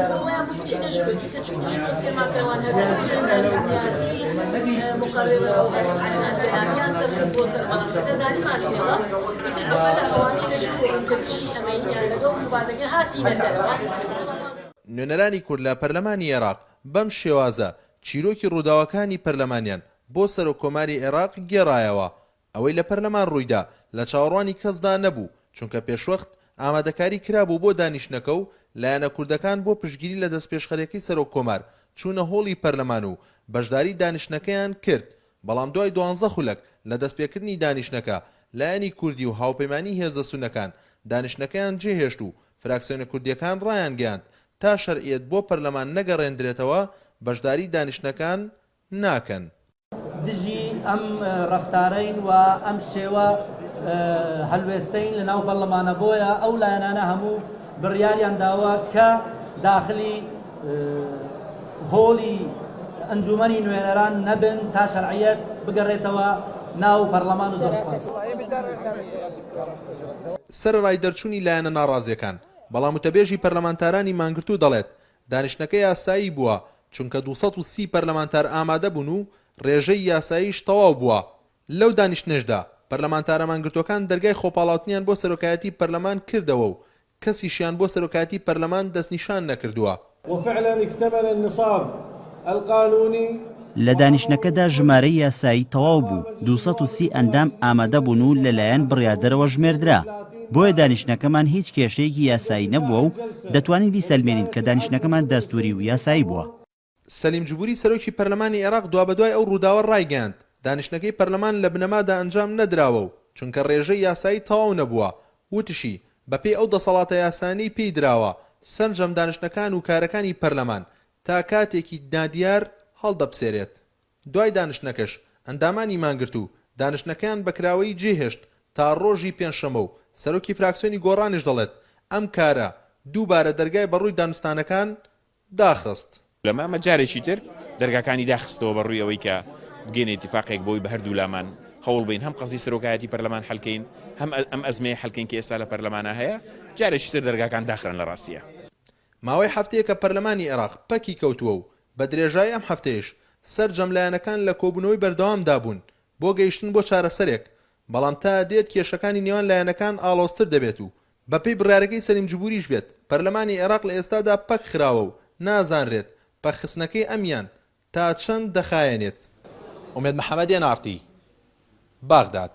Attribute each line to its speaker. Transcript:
Speaker 1: بۆ وایان بوو بچینە ژوورێ کە چووینە ژوورێ سێمان کەوان هەر سوورن هەر نیازی مقەڕڕە و هەر عەدنان جەلامیان سەرخست بۆ سەر مەنەسەکە زانیمان فێڵە ئیتر بەپەلە ئەوانەی لە ژوورن کە دژی ئەمەین یان لەگەڵ موبادەکە هاتینە دەرەوە.
Speaker 2: نوێنەرانی کورد لە پەرلەمانی عێراق بەم شێوازە چیرۆکی ڕووداوەکانی پەرلەمانیان بۆ سەرۆک کۆماری عێراق گێڕایەوە، ئەوەی لە پەرلەمان ڕوویدا لە چاوەڕوانی کەسدا نەبوو، چونکە پێشوەخت ئامادەکاری کرابوو بۆ دانیشتنەکە و لایەنە کوردەکان بۆ پشتگیری لە دەستپێشخەریەکەی سەرۆک کۆمار چوونە هۆڵی پەرلەمان و بەشداری دانیشتنەکەیان کرد، بەڵام دوای دوانزە خولەک لە دەستپێکردنی دانیشتنەکە لایەنی کوردی و هاوپەیمانی هێزە سوننەکان دانیشتنەکەیان جێهێشت و فراکسیۆنە کوردییەکان ڕایانگەیاند تا شەرعیەت بۆ پەرلەمان نەگەڕێندرێتەوە بەشداری دانیشتنەکان ناکەن.
Speaker 3: دژی ئەم ڕەفتارەین و ئەم شێوە هەلوێستەین لە ناو پەرلەمانە بۆیە ئەو لایەنانە هەموو بڕیاریان داوە کە داخلی هۆڵی ئەنجومەنی نوێنەران نەبن تا شەرعیەت بگەڕێتەوە ناو پەرلەمان و زۆر سوپاس.
Speaker 2: سەرەڕای دەرچوونی لایەنە ناڕازییەکان، بەڵام وتەبێژی پەرلەمانتارانی مانگرتوو دەڵێت، دانیشتنەکە یاسایی بووە، چونکە 230 پەرلەمانتار ئامادەبوون و رێژەی یاساییش تەواو بووە. لەو دانیشتنەشدا پەرلەمانتارە مانگرتووەکان دەرگای خۆپاڵاوتنیان بۆ سەرۆکایەتی پەرلەمان کردەوە و کەسیشیان بۆ سەرۆکایەتی پەرلەمان دەستنیشان نەکردووە.
Speaker 4: وفعلا اکتمل النصاب القانونی.
Speaker 5: لە دانیشتنەکەدا ژمارەی یاسایی تەواو بوو، 230 ئەندام ئامادەبوون و لەلایەن بڕیاردەرەوە ژمێردرا. بۆیە دانیشتنەکەمان هیچ کێشەیەکی یاسایی نەبووە و دەتوانین بیسەلمێنین کە دانیشتنەکەمان دەستووری و یاسایی بووە.
Speaker 2: سەلیم جبوری سەرۆکی پەرلەمانی عێراق دوابەدوای ئەو ڕووداوە ڕایگەیاند، دانیشتنەکەی پەرلەمان لە بنەمادا ئەنجام نەدراوە و چونکە ڕێژەی یاسایی تەواو نەبووە، وتشی، بەپێی ئەو دەسەڵاتە یاسایانەی پێی دراوە، سەرجەم دانیشتنەکان و کارەکانی پەرلەمان تا کاتێکی نادیار هەڵدەپسێرێت. دوای دانیشتنەکەش ئەندامانی مانگرتوو دانیشتنەکەیان بە کراوەیی جێهێشت تا ڕۆژی پێنجشەممە و سەرۆکی فراکسیۆنی گۆڕانیش دەڵێت، ئەم کارە دووبارە دەرگای بەڕووی دانوستانەکان داخست.
Speaker 6: لە مامە جارێکی تر دەرگاکانی داخستەوە بە ڕووی ئەوەی کە بگەینە ئیتیفاقێک بۆی بە هەردوولامان هەوڵ بەین هەم قەزیەی سەرۆکایەتی پەرلەمان حەل کەین هەم ئەم ئەزمەیە حەل کەین کە ئێستا لە پەرلەمانا هەیە جارێکی تر دەرگاکان داخران لە ڕاستیا.
Speaker 2: ماوەی هەفتەیەکە پەرلەمانی عێراق پەکی کەوتووە و بە درێژایی ئەم هەفتەیەش سەرجەم لایەنەکان لە کۆبوونەوەی بەردەوامدا بوون بۆ گەیشتن بۆ چارەسەرێک، بەڵام تا دێت کێشەکانی نێوان لایەنەکان ئاڵۆزتر دەبێت و بەپێی بڕیارەکەی سەلیم جبوریش بێت، پەرلەمانی عێراق لە ئێستادا پەک خراوە و نازانرێت پەکخستنەکەی ئەمیان تا چەند دەخایەنێت. ئومێد محەمەد، ئێن ئاڕ تی، بەغداد.